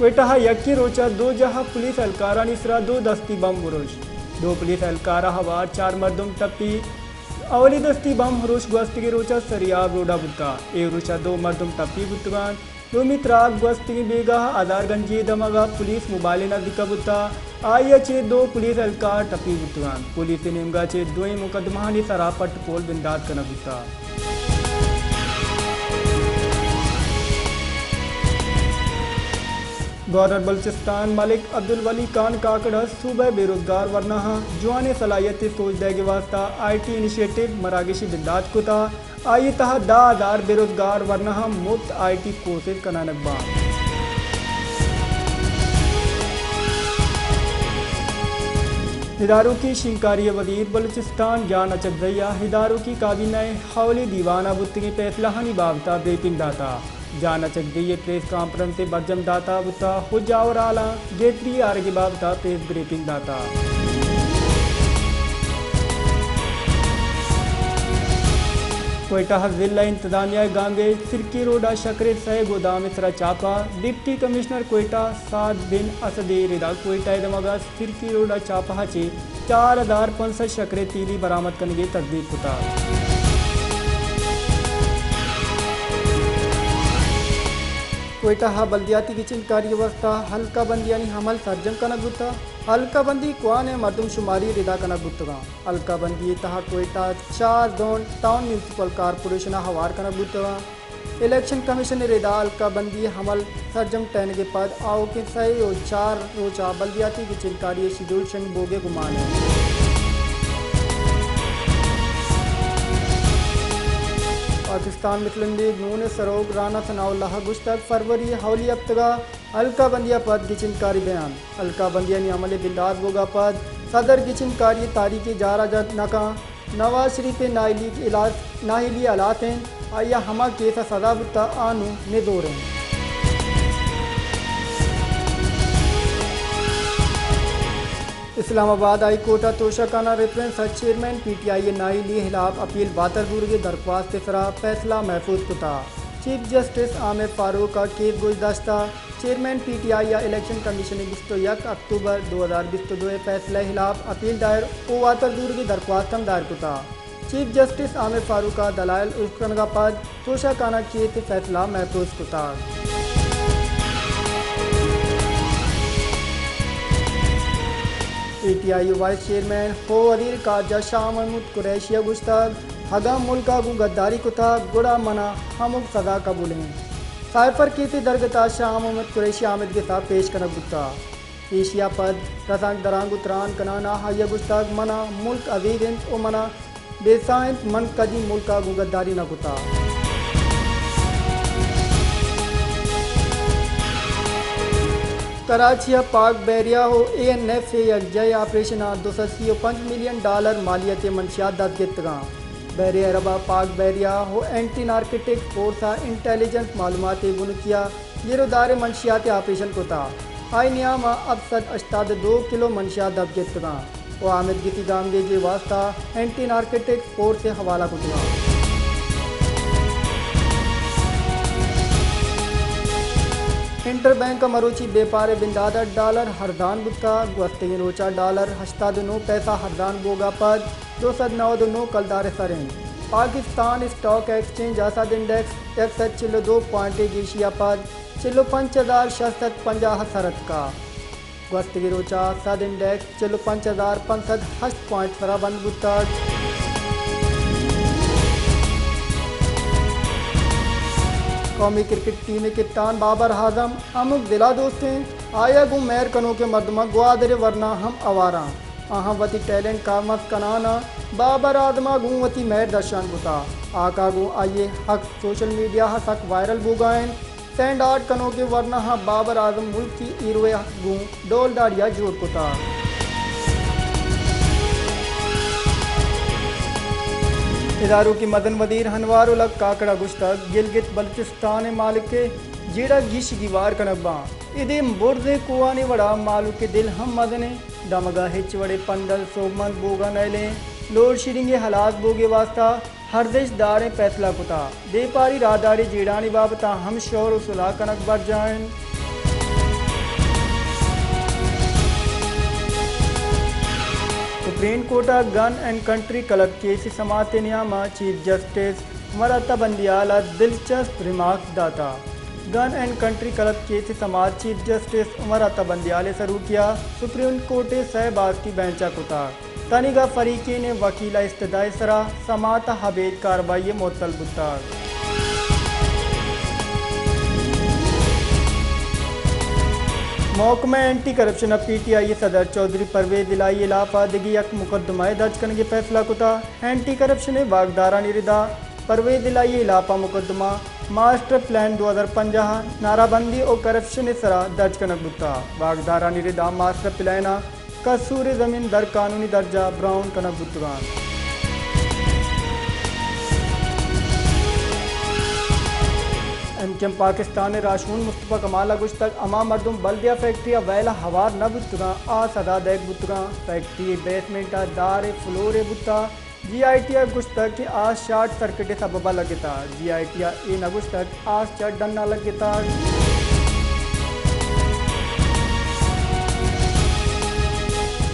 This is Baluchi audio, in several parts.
کوئٹہ ءَ یکیں روچ ءَ دو جاہ ءَ پولیس اہلکارانی سرا دو دستی بمب ہروش، دو پولیس اہلکار ءَ ہوار چار مردم ٹپی۔ اولی دستی بمب ہروش گوستگیں روچ ءَ سریاب روڈ ءَ بوتگ۔ اے ہروش ءَ دو مردم ٹپی بوتگ انت۔ دومی تراک گوستگیں بیگاہ ءَ ہزار گنجی ءِ دمگ ءَ پولیس موبائل ءِ نزیک ءَ بوتگ۔ آئی ءَ چہ دو پولیس اہلکار ٹپی بوتگ انت۔ پولیس ءِ نیمگ ءَ چہ دوئیں مقدمہانی سرا پٹ ءُ پول بندات کنگ بوتگ۔ گورنر بلوچستان ملک عبدالولی خان کاکڑ ءَ صوبہ ءِ بے روزگار ورناہاں جوانیں صلاحیتے سوج دئیگ ءِ واستہ آئی ٹی انیشیٹو مراگشے بندات کتگ۔ آئی ءِ تہا دہ ہزار بے روزگار ورناہاں مفت آئی ٹی کورسز کنائینگ بنت۔ اداروکی شنگکاری ءِ وزیر بلوچستان جان اچکزئی ءَ اداروکی کابینہ ءِ اولی دیوان ءَ بوتگیں پیسلہانی بابت ءَ بریفنگ داتگ۔ جان اچکزئی ءَ پریس کانفرنسے برجم داتگ بوتگ ءُ جاور ہالاں گہتری آرگ ءِ بابت ءَ پریس بریفنگ داتگ۔ کوئٹہ ءَ ضلع انتظامیہ ءِ گامگیج سرکی روڈ ءَ شکر ءِ سئے گودام ءِ سرا چاپہ، ڈپٹی کمشنر کوئٹہ سعد بن اسد ءِ ردا کوئٹہ ءِ دمگ ءَ سرکی روڈ ءَ چاپہ ءَ چہ چار ہزار پنچ سد شکر ءِ تیلی برآمد کنگ ءِ تصدیق کتگ۔ کوئٹہ ءَ بلدیاتی گچین کاری ءِ واستہ حلقہ بندیانی عمل سرجم کنگ بوتگ۔ حلقہ بندی کوان ءِ مردم شماری ءِ ردا کنگ بوتگ انت۔ حلقہ بندی ءِ تہا کوئٹہ ءَ چار زون ٹاؤن میونسپل کارپوریشن ءَ ہوار کنگ بوتگ انت۔ الیکشن کمیشن ءِ ردا حلقہ بندی ءِ عمل سرجم ٹہینگ ءَ پد آؤکیں سئے ءُ چار روچ ءَ بلدیاتی گچین کاری ءِ شیڈول شنگ بوگ ءِ گمان انت۔ پاکستان مسلم لیگ نون ءِ سروک رانا ثناء اللہ ءَ گوشتگ، فروری ءِ اولی ہپتگ ءَ حلقہ بندی ءَ پد گچین کاری بہ انت۔ حلقہ بندیانی عمل ءِ بندات بوگ ءَ پد صدر گچین کاری ءِ تاریخ ءَ جار ءَ جت نہ کنت۔ نواز شریف ءِ نااہلی ہلاس، نااہلی ہلاس انت، آئی ءَ ہما کیس ءَ سزا بوتگ، آ نوں نزور انت۔ اسلام آباد ہائی کورٹ ءَ توشہ خانہ ریفرنس ءِ چیئرمین پی ٹی آئی ءِ نااہلی ءِ ہلاپ اپیل واتر زورگ ءِ درخواست ءِ سرا فیصلہ محفوظ کتگ۔ چیف جسٹس عامر فاروق ءَ کیس گوش داشتگ۔ چیئرمین پی ٹی آئی ءَ الیکشن کمیشن ءِ بیست ءُ یک اکتوبر دو ہزار بیست ءُ دو ءِ فیصلہ ءِ ہلاپ اپیل دائر ءُ واتر زورگی درخواست ہم دائر کتگ۔ چیف جسٹس عامر فاروق ءَ دلائل اشکنگ ءَ پد توشہ خانہ کیس ءِ فیصلہ محفوظ کتگ۔ پی ٹی آئی ءِ وائس چیئرمین ءُ وزیر خارجہ شاہ محمود قریشی ءَ گوشتگ، اگاں ملک ءَ گوں غداری کتگ، گڑا من ءَ ہمک سزا قبول انت۔ سائفر کیس ءِ درگت ءَ شاہ محمد قریشی آمدگس ءَ پیش کنگ بوتگ۔ پیشی ءَ پد رسانکدراں گوں تران کنان ءَ آئی ءَ گوشتگ، من ءَ ملک عزیز انت ءُ من ءَ بے ساہ انت، من کدی ملک ءَ گوں غداری نہ کتگ۔ کراچی ءَ پاک بحریہ ءُ اے این ایف ءِ یکجائی آپریشن ءَ دو سد سی ءُ پنچ ملین ڈالر مالیت ءِ منشیات دست گپتگ انت۔ بحر عرب ءَ پاک بحریہ ءُ اینٹی نارکوٹکس فورس ءَ انٹیلیجنس معلومات ءِ بنکی ءَ گرودار ءِ منشیات ءِ آپریشن کتگ۔ آئی نیام ءَ ہپت سد ہشتاد ءُ دو کلو منشیات دپ گپتگ انت ءُ آمدگسی گامگیج ءِ واستہ اینٹی نارکوٹکس فورس ءِ حوالہ کتگ انت۔ انٹر بینک ءَ مروچی بیپار ءِ بندات ءَ ڈالر ارزان بوتگ۔ گوستگیں روچ ءَ ڈالر ہشتاد ءُ نو پیسہ ارزان بوگ ءَ پد دو سد نود ءُ نو کلدار ءِ سر انت۔ پاکستان اسٹاک ایکسچینج ءَ سد انڈیکس یک سد چل ءُ دو پوائنٹ ءِ گیشی ءَ پد چل ءُ پنچ ہزار شش سد پنجاہ ءَ سر اتکگ۔ گوستگیں روچ ءَ سد انڈیکس چل ءُ پنچ ہزار پنچ سد ہشت پوائنٹ سرا بند بوتگ۔ قومی کرکٹ ٹیم ءِ کپتان بابر اعظم ہمک دل ءِ دوست انت۔ آئی ءَ گوں مہر کنوکیں مردماں گوادر ءِ ورنا ہم ہوار انت۔ آہاں وتی ٹیلنٹ کارمرز کنان ءَ بابر اعظم ءَ گوں وتی مہر درشان کتگ۔ ہاک ءَ گوں آئی ءِ عکس سوشل میڈیا ءَ سک وائرل بوگ ءَ انت۔ سینڈ آرٹ کنوکیں ورناہاں بابر اعظم ملکی ہیرو ءِ گوں ڈولدار ءَ جوڑ کتگ۔ اداروکی مزن وزیر انوار الحق کاکڑ ءَ گوشتگ، گلگت بلوچستان ءِ مالک ءِ جیڑہ گیش گیوار کنگ باں۔ ادے برزیں کوہانی وڑا مالوک ءِ دل ہم مزن انت۔ دمگ ءَ ہچ وڑیں پندل سوبمند بوگ ءَ نئیلیں۔ لوڈ شیڈنگ ءِ ہلاس بوگ ءِ واستہ ارزشت داریں پیسلہ کتگ۔ بیپاری راہداری جیڑھانی بابت ءَ ہم شور ءُ سلاہ کنگ برجاہ انت۔ سپریم کورٹ ءَ گن اینڈ کنٹری کلب کیس ءِ سماعت ءِ نیام ءَ چیف جسٹس عمر عطا بندیال ءَ دلچسپ ریمارکس داتگ۔ گن اینڈ کنٹری کلب کیس ءِ سماعت چیف جسٹس عمر عطا بندیال ءِ سروکی ءَ سپریم کورٹ ءِ سئے باسکی بینچ ءَ کتگ۔ تنیگا فریقین ءِ وکیل ءِ استدعا ءِ سرا سماعت ءَ ابید کاروائی ءَ معطل بوتگ۔ محکمہ اینٹی کرپشن ءِ پی ٹی آئی ءِ صدر چوہدری پرویز الہی ءِ ہلاپ ءَ دگہ یک مقدمہ ءِ درج کنگ ءِ فیصلہ کتگ۔ اینٹی کرپشن ءِ واکدارانی ردا پرویز الہی ءِ ہلاپ ءَ مقدمہ ماسٹر پلان دو ہزار پنجاہ ءِ نعرہ بندی ءُ کرپشن ءِ سرا درج کنگ بوتگ۔ واکدارانی ردا ماسٹر پلان ءَ قصور ءِ زمین در قانونی درجہ براہون کنگ بوتگ اَنت۔ ایم کیو ایم پاکستان ءِ راہشون مصطفی کمال ءَ گوشتگ، ہما مردم بلدیہ فیکٹری ءِ ویل ءَ ہوار نہ بوتگ اَنت، آ سزا دئیگ بوتگ اَنت۔ فیکٹری ءِ بیسمنٹ ءَ دار ءِ فلور ءَ بوتگ۔ جی آئی ٹی ءَ گوشتگ کہ آس شارٹ سرکٹ ءِ سبب ءَ لگتگ۔ جی آئی ٹی ءَ اے نہ گوشتگ آس چہ ڈن ءَ لگتگ۔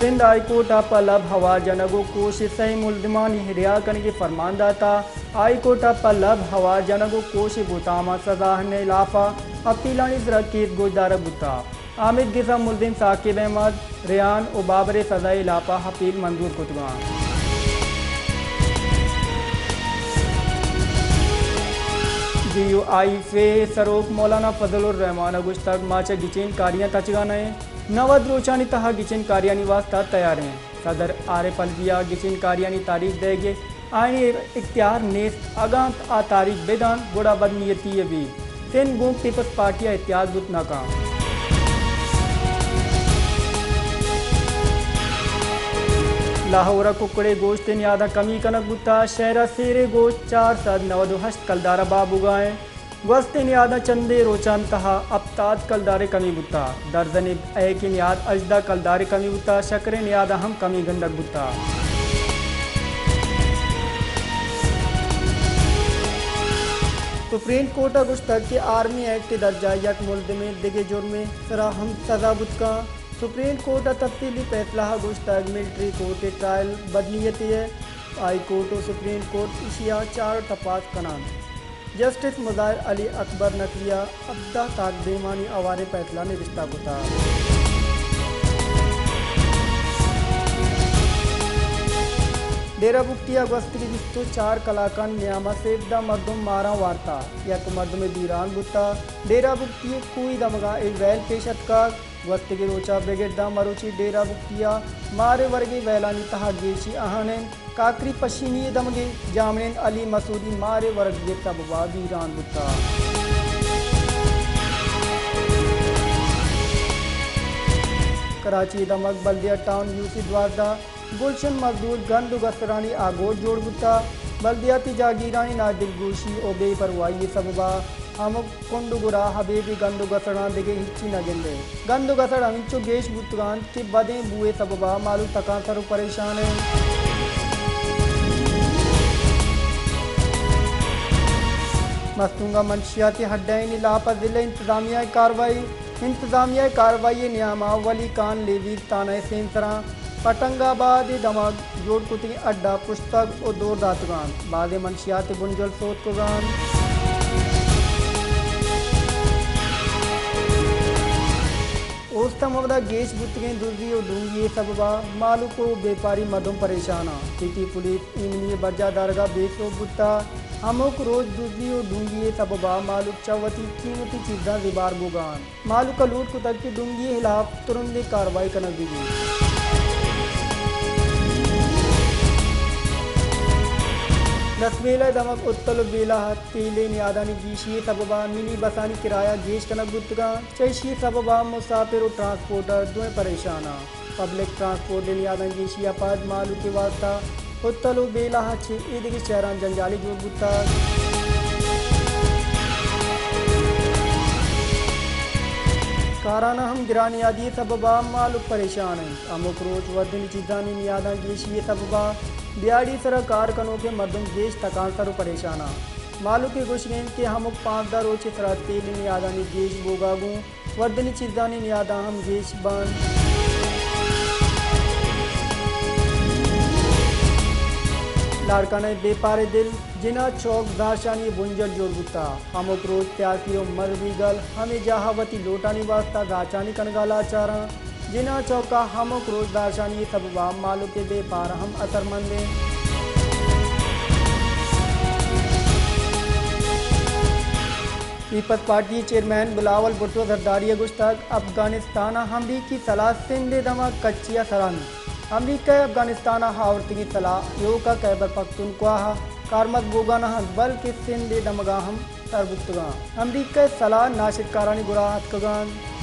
سندھ ہائی کورٹ ءَ پہ لبھ ہوار جنگ ءُ کوش ءِ سئے ملزمانی رہا کنگ ءِ فرمان داتگ۔ ہائی کورٹ ءَ پہ لبھ ہوار جنگ ءُ کوش ءِ بہتام ءَ سزا اہن ءِ ہلاپ ءَ اپیلانی سرا کیس گوشدارگ بوتگ۔ آمید گس ءِ ملزم ثاقب احمد، ریحان ءُ بابر ءِ سزا ءِ ہلاپ ءَ اپیل منظور کتگ اَنت۔ ڈی یو آئی فے ءِ سروک مولانا فضل الرحمان ءَ گوشتگ، ما چہ گچین کاریاں تچگ ءَ نہ ایں، نود روچانی تہا گچین کاریانی واستہ تیار ایں۔ صدر عارف علوی ءَ گچین کاریانی تاریخ دئیگ ءِ آئینی اختیار نیست، اگاں آ تاریخ بہ دنت گڑا بدنیتی ءَ بیت۔ سندھ گوں پیپلز پارٹی ءَ اتحاد بوت نہ کنت۔ لاہور ءَ ککڑ ءِ گوشت ءِ نیاداں کمی کنگ بوتگ، شہر ءَ سیر ءِ گوشت چار سد نود ءُ ہشت کلدار ءَ بہا بوگ ءَ اِنت۔ گوست ءِ نیاداں چندے روچانی تہا ہپتاد کلدار ءِ کمی بوتگ۔ درزن ءِ ایک ءِ نیاد ہژدہ کلدار ءِ کمی بوتگ۔ شکر ءِ نیاداں ہم کمی گندگ بوتگ۔ سپریم کورٹ ءَ گوشتگ کہ آرمی ایکٹ ءِ درجہ یک ملزمے دگہ جرمے سرا ہم سزا بوت کنت۔ سپریم کورٹ ءِ تفصیلی فیصلہ ءَ گوشتگ، ملٹری کورٹ ءِ ٹرائل بدنیتی ءِ، ہائی کورٹ ءُ سپریم کورٹ ایشی ءَ چار ءُ تپاس کن اَنت۔ جسٹس مظاہر علی اکبر نقوی ءَ ہبدہ تاکدیمانی ہوار ءَ فیصلہ نبشتہ کتگ۔ ڈیرہ بگٹی ءَ گوستگیں بیست ءُ چار کلاکانی نیام ءَ سیزدہ مردم ماراں وارتگ، یک مردمے بیران بوتگ۔ ڈیرہ بگٹی ءِ کوہی دمگ ءَ اے ویل پیش اتکگ۔ گوستگیں روچ ءَ بگر داں مروچی ڈیرہ بگٹی ءَ مار ءِ ورگ ءِ ویلانی تہا گیشی اہن اِنت۔ کاکری پشینی ءِ دمگ ءَ جامنین علی مسعودی مار ءِ ورگ ءِ سبب ءَ بیران بوتگ۔ کراچی ءِ دمگ بلدیہ ٹاؤن یو سی دوازدہ گلشن مزدور گند ءُ گسرانی آگوش جوڑ بوتگ۔ بلدیاتی جاگیرانی نادلگوشی ءُ بے پرواہی ءِ سبب ءَ ہمک کنڈ ءُ گورا ابیدی گند ءُ گسڑاں دگہ ہچی نہ گندئے۔ گند ءُ گسڑ ہمینچو گیش بوتگ اَنت کہ بدیں بو ءِ سبب ءَ مہلوک تکانسر ءُ پریشان اِنت۔ مستونگ ءَ منشیاتی ہڈ ءِ ہلاپ ءَ ضلع انتظامیہ ءِ کاروائی۔ انتظامیہ ءِ کاروائی ءِ نیام ءَ ولی خان لیویز تھانہ ءِ سیمسراں پٹنگ آباد ءِ دمگ جوڑ کتگیں اڈ ءَ پشتگ ءُ دور داتگ اَنت۔ بازیں منشیات ءِ بنجل سوتکگ اَنت۔ اوست ءَ مودا گیش بوتگیں دزی ءُ ڈونگی ءِ سبب ءَ مہلوک ءُ بیپاری مردم پریشان اَنت۔ سٹی پولیس ایمنی ءِ برجاہ دارگ ءَ بے سوب بوتگ۔ ہمک روچ دزی ءُ ڈونگی ءِ سبب ءَ مہلوک چہ وتی قیمتی چیزاں زبہر بوگ ءَ اَنت۔ مہلوک ءَ لوٹ کتگ کہ ڈونگی ءِ ہلاپ ترندیں کاروائی کنگ بہ بیت۔ لسبیلہ ءِ دمگ اتل ءُ بیلہ ءَ تیل ءِ نیادانی گیشی ءِ سبب ءَ منی بسانی کرایہ گیش کنگ بوتگ اَنت۔ چہ ایشی ءِ سبب ءَ مساپر ءُ ٹرانسپورٹر دوئیں پریشان اَنت۔ پبلک ٹرانسپورٹ ءِ نیاداں گیشی ءَ پد مہلوک ءِ واستہ اتل ءُ بیلہ ءَ چہ ایدگہ شہراں جنجالے جوڑ بوتگ۔ کاراناں ہم گرانیادی ءِ سبب ءَ مہلوک پریشان اَنت۔ ہمک روچ وردنی چیزانی نیاداں گیشی ءِ سبب ءَ دیہاڑی ءِ سرا کار کنوکیں مردم گیش تکانسر ءُ پریشان اَنت۔ مہلوک ءِ گوشگ اِنت کہ ہمک پانزدہ روچ ءِ سرا تیل ءِ نیادانی گیش بوگ ءَ گوں وردنی چیزانی نیاداں ہم گیش بنت۔ لاڑکانہ ءِ بے پاریں دل، جناح چوک زہرشانی ءِ بنجل جوڑ بوتگ۔ ہمک روچ سیاسی ءُ مذہبی گل ہمے جاہ ءَ وتی لوٹانی واستہ زہرشانی کنگ ءَ لاچار اَنت۔ جناح چوک ءَ ہمک روچ زہرشانی ءِ سبب ءَ مہلوک ءِ بے پار ہم اثرمند اِنت۔ پیپلز پارٹی ءِ چیئرمین بلاول بھٹو زرداری ءَ گوشتگ، افغانستان ءَ امریکی سلاہ سندھ ءِ دمگ کچی ءَ سر اَنت۔ امریکہ ءَ افغانستان ءَ آورتگیں سلاہ ایوک ءَ خیبر پختونخوا ءَ کارمرز بوگ ءَ نہ اَنت، بلکیں سندھ ءِ دمگ ءَ ہم سر بوتگ اَنت۔ امریکہ ءِ سلاہ ناشرکارانی گورا اتکگ اَنت۔